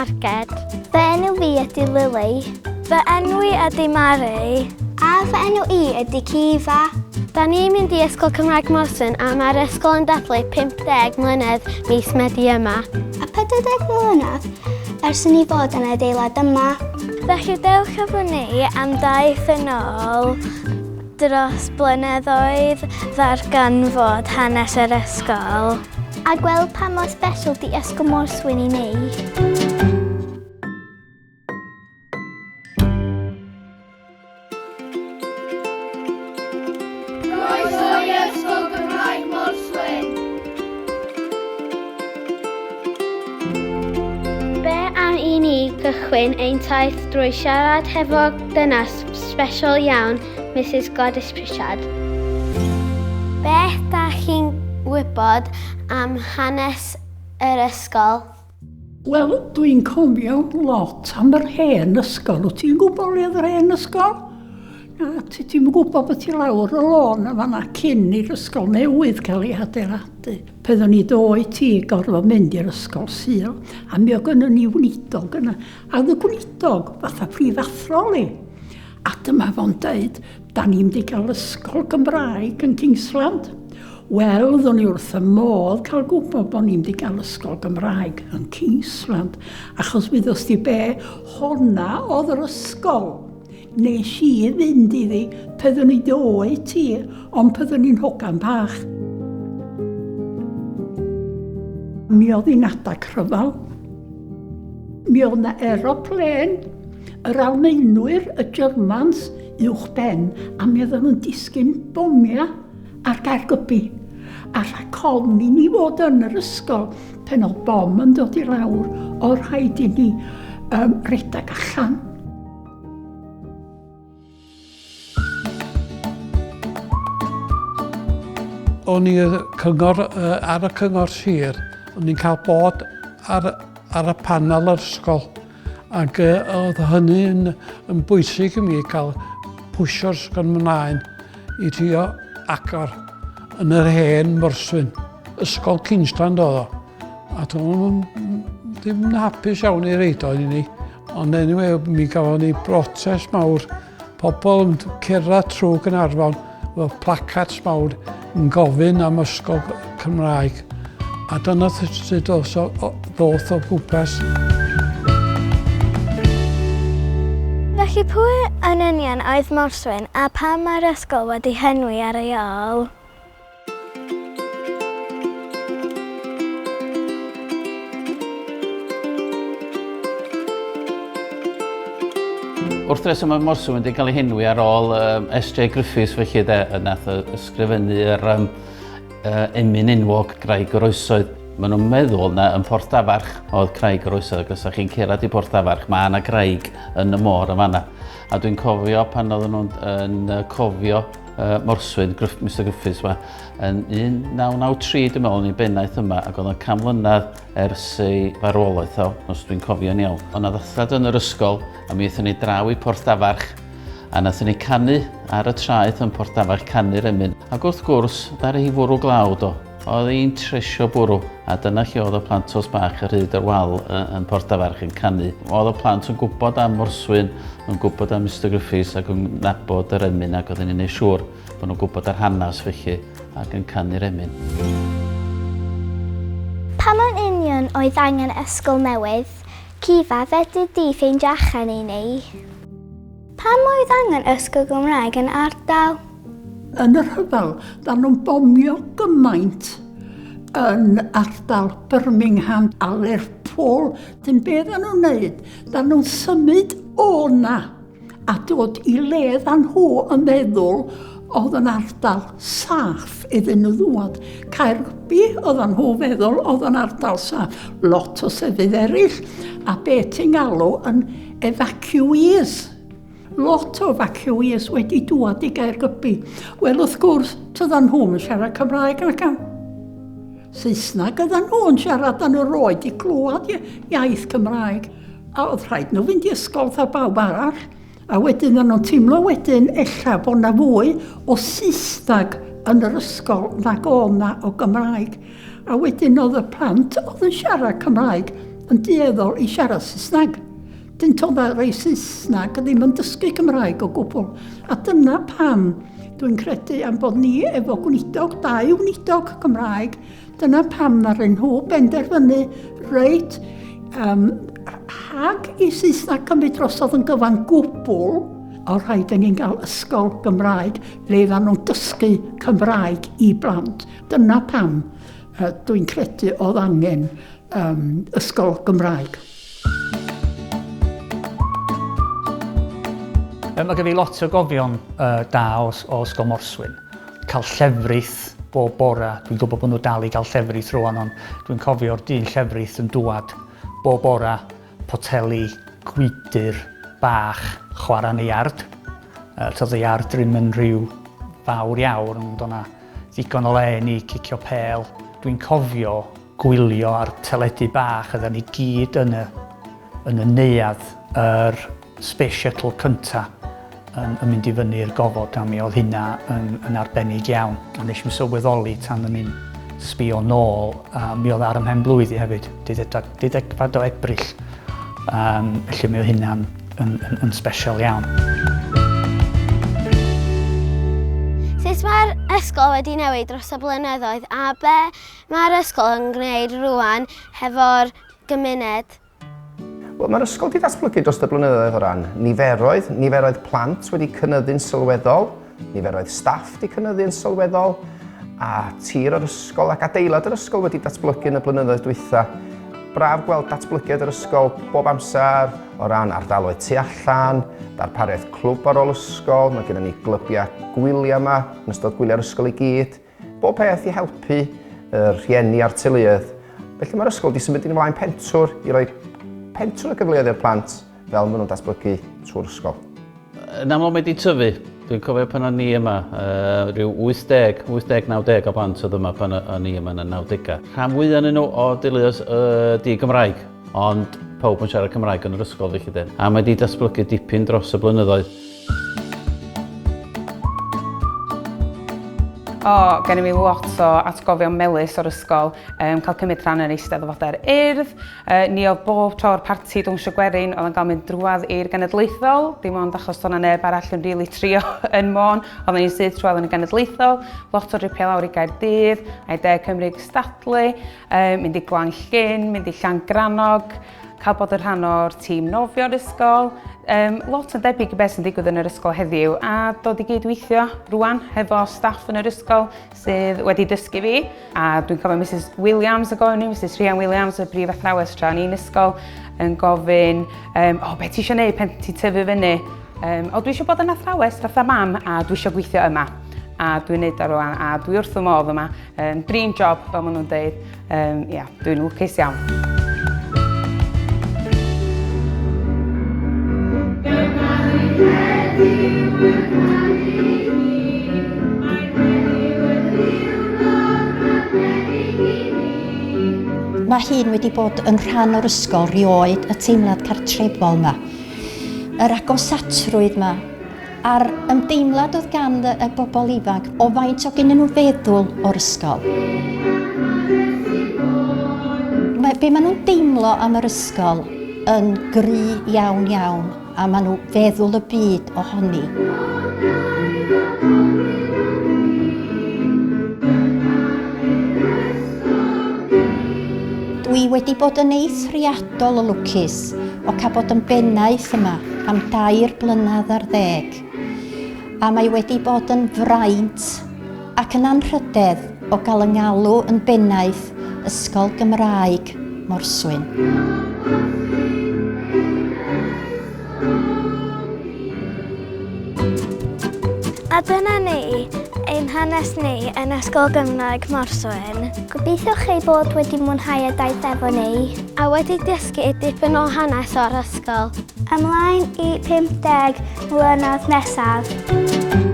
Marged. Fy enw fi ydy Lily. Fy enw i ydy Mari. A fy enw i ydy Kiva. Da ni'n mynd i Ysgol Cymraeg Morswyn a mae'r ysgol yn dathlu 50 mlynedd mis Medi yma. A 40 mlynedd ers i ni fod yn adeilad yma. Felly dewch efo ni am daith yn ôl dros blynyddoedd ddarganfod hanes yr ysgol. A gweld pa mor special di Ysgol Morswyn i ni. Croeso i Ysgol Gymraeg Morswyn! Be am i ni gychwyn ein taith drwy siarad hefo dynas sbesial iawn, Misus Gladys Pritchard. Beth da chi'n wybod am hanes yr ysgol? Wel, dwi'n cofio lot am yr hen ysgol. Wyt ti'n gwybod le oedd yr hen ysgol? Na, ti ti'n gwybod bod ti lawr y lôn yn fanna cyn i'r ysgol newydd cael ei hadeiladu. Pe oeddwn i ddoe ti gorfod mynd i'r ysgol Sul, a mi oedd gynnon ni weinidog yna. A oedd y gweinidog fatha prifathro li. A dyma fo'n deud, da ni'n mynd i gael ysgol Gymraeg yn Kingsland. Wel, oeddwn i wrth y modd cael gwybod bod ni'n mynd i gael ysgol Gymraeg yn Kingsland, achos wyddost ti be, honna oedd yr ysgol. Nes i fynd iddi pe oeddwn i dy oed ti, ond pe oeddwn i'n hogan bach. Mi oedd hi'n adag rhyfel. Mi oedd 'na aeroplên, yr Almaenwyr, y Germans, uwch ben, a mi oedden nhw'n disgyn bomiau ar Gaergybi. A rhag ofn i ni fod yn yr ysgol pan oedd bom yn dod i lawr, oedd rhaid i ni um, redag allan. O'n i cyngor, ar y cyngor sir, o'n i'n cael bod ar, ar y panel yr ysgol. Ac oedd hynny yn, yn bwysig i mi cael pwysio'r ysgol ymlaen i trio agor yn yr hen Morswyn. Ysgol Kingsland oedd o. A do'n ddim yn hapus iawn i reid o i ni. Ond anyway, mi gafon ni brotest mawr, pobl yn cerdded trwy Gaernarfon efo placards mawr yn gofyn am ysgol Cymraeg. A dyna sut ddoth o, ddoth o gwmpas. Felly pwy yn union oedd Morswyn a pam mae'r ysgol wedi henwi ar ei ôl? Wrth reswm mae Morswyn wedi cael ei henwi ar ôl um, S.J. Griffiths felly de, nath ysgrifennu yr um, uh, emyn enwog Graig yr Oesoedd. Maen nhw'n meddwl na yn Porth Dafarch oedd Craig yr Oesoedd, ac os ydych chi'n cerdded i Porth Dafarch, mae yna graig yn y môr yn fanna. A dwi'n cofio pan oedden nhw'n yn cofio uh, Morswyn, Griff, Mr Griffiths ma, yn 1993 dwi'n meddwl, yn ei bennaeth yma, ac oedd o'n can mlynedd ers ei farwolaeth o, os dwi'n cofio'n iawn. Ond na ddathlad yn yr ysgol, a mi aethon ni draw i Porth Dafarch, a nathon ni canu ar y traeth yn Porth Dafarch, canu'r emyn. Ac wrth gwrs, ddaru hi fwrw glaw do. Oedd hi'n tresio bwrw, a dyna lle oedd y plantos bach ar hyd yr wal yn Porth Dafarch yn canu. Oedd y plant yn gwybod am Morswyn, yn gwybod am Mister Griffiths ac yn nabod yr emyn ac oedden ni'n neud siŵr bod nhw'n gwybod yr hanes felly ac yn canu'r emyn. Pam yn union oedd angen ysgol newydd? Kiva, fedri di ffeindio allan i ni? Pam oedd angen ysgol Gymraeg yn ardal? Yn y rhyfel, ddaru nhw'n bomio gymaint yn ardal Birmingham a Lerpwl. Dyn be ddaru nhw'n wneud? Ddaru nhw'n symud o 'na a dod i le ddaru nhw yn meddwl oedd yn ardal saff iddyn nhw ddŵad. Caergybi oedden nhw feddwl oedd yn ardal saff. Lot o sefydd eraill. A be ti'n galw yn evacuees. Lot o evacuees wedi dŵad i Gaergybi. Wel, wrth gwrs, tyddan nhw'm yn siarad Cymraeg nac Saesneg oedden nhw yn siarad, a nhw roed i clywed iaith Cymraeg. A oedd rhaid nhw fynd i ysgol fatha bawb arall. A wedyn o'n nhw'n teimlo wedyn ella bod 'na fwy o Saesneg yn yr ysgol nag oedd 'na o Gymraeg. A wedyn oedd y plant oedd yn siarad Cymraeg yn dueddol i siarad Saesneg. Dyn to'dd 'na rei Saesneg ddim yn dysgu Cymraeg o gwbl. A dyna pam dwi'n credu am bod ni efo gweinidog, dau weinidog Cymraeg, dyna pam ddaru nhw benderfynu reit um, rhag i Saesneg cymryd drosodd yn gyfan gwbl, o rhaid i ni'n gael ysgol Gymraeg le fyddan nhw'n dysgu Cymraeg i blant. Dyna pam uh, dwi'n credu oedd angen um, ysgol Gymraeg. Mae gen fi lot o gofion uh, da o, o Ysgol Morswyn. Cael llefrith bob bora. Dwi'n gwybod bod nhw dal i gael llefrith rwan, ond dwi'n cofio'r dyn llefrith yn dwad bob bora, poteli gwydr bach chwarae yn y iard. Uh, Toedd y iard ddim yn rhyw fawr iawn, ond o'na ddigon o le i ni cicio pêl. Dwi'n cofio gwylio ar teledu bach, oedden ni gyd yn y, yn y neuadd yr Space Shuttle cynta yn, yn mynd i fyny i'r gofod a mi oedd hynna yn, yn arbennig iawn. A nes i'm sylweddoli tan yn mynd sbio nôl, a mi oedd ar ym mhen blwydd i hefyd, deuddegfad o Ebrill. Um, felly mi oedd hynna'n yn, yn, yn special iawn. Sut mae'r ysgol wedi newid dros y blynyddoedd a be Mae'r ysgol yn gwneud rŵan hefo'r gymuned. Wel, mae'r ysgol wedi datblygu dros y blynyddoedd o ran niferoedd, niferoedd plant wedi cynyddu'n sylweddol, niferoedd staff wedi cynyddu'n sylweddol, a tir yr ysgol ac adeilad yr ysgol wedi datblygu yn y blynyddoedd dwytha. Braf gweld datblygiad yr ysgol bob amser o ran ardaloedd tu allan, darpariaeth clwb ar ôl ysgol, mae gennym ni glybiau gwyliau yma yn ystod gwyliau'r ysgol i gyd. Bob peth i helpu y rhieni a'r teuluoedd. Felly mae'r ysgol wedi symud yn ymlaen pentwr i roi pentwr o gyfleoedd i'r plant fel maen nhw'n datblygu trwy'r ysgol. Yn amlwg mae wedi tyfu. Dwi'n cofio pan o'n ni yma, uh, rhyw 80, 80, 90 o blant oedd yma pan o'n ni yma yn y 90au. Rhan fwyaf yn nhw o deuluoedd uh, di-Gymraeg, ond pawb yn siarad Cymraeg yn yr ysgol felly de. A mae wedi datblygu dipyn dros y blynyddoedd. O, gen i lot o atgofion melys o'r ysgol, um, cael cymryd rhan yn Eisteddfodau'r Urdd. Uh, ni oedd bob tro'r parti dawnsio gwerin oedd yn cael mynd drwadd i'r genedlaethol, dim ond achos do'na neb arall yn rili really trio yn Môn, oedden ni'n syth trwadd yn y genedlaethol, lot o dripiau lawr i Gaerdydd, a'i De Cymru gystadlu, um, mynd i Glan Llyn, mynd i Llangrannog, cael bod yn rhan o'r tîm nofio'r ysgol, um, lot yn debyg i beth sy'n digwydd yn yr ysgol heddiw, a dod i gyd-weithio rwan hefo staff yn yr ysgol sydd wedi dysgu fi. A dwi'n cofio Mrs Williams yn gofyn i Mrs Rhian Williams, y brif athrawes tra o'n i'n ysgol, yn gofyn, um, o, beth ti eisiau gwneud pan ti tyfu fyny? Um, o, dwi eisiau bod yn athrawes fatha mam a dwi eisiau gweithio yma. A dwi'n neud o rwan, a dwi wrth fy modd yma. Um, dream job, fel maen nhw'n deud. Um, ia, dwi'n lwcus iawn. Mae hyn wedi bod yn rhan o'r ysgol rioed, y teimlad cartrefol yma. Yr agosatrwydd yma, a'r ymdeimlad oedd gan y bobl ifanc o faint o gennyn nhw feddwl o'r ysgol. Mae, be maen nhw'n deimlo am yr ysgol yn gry iawn iawn a maen nhw feddwl y byd ohoni. Dwi wedi bod yn eithriadol o lwcus o cael bod yn bennaeth yma am dair blynedd ar ddeg, a mae wedi bod yn fraint ac yn anrhydedd o gael yng ngalw yn bennaeth Ysgol Gymraeg Morswyn. A dyna ni, ein hanes ni yn Ysgol Gymraeg Morswyn. Gobeithio chi bod wedi mwynhau y daith efo ni. A wedi dysgu dipyn o hanes o'r ysgol. Ymlaen i 50 mlynedd nesaf.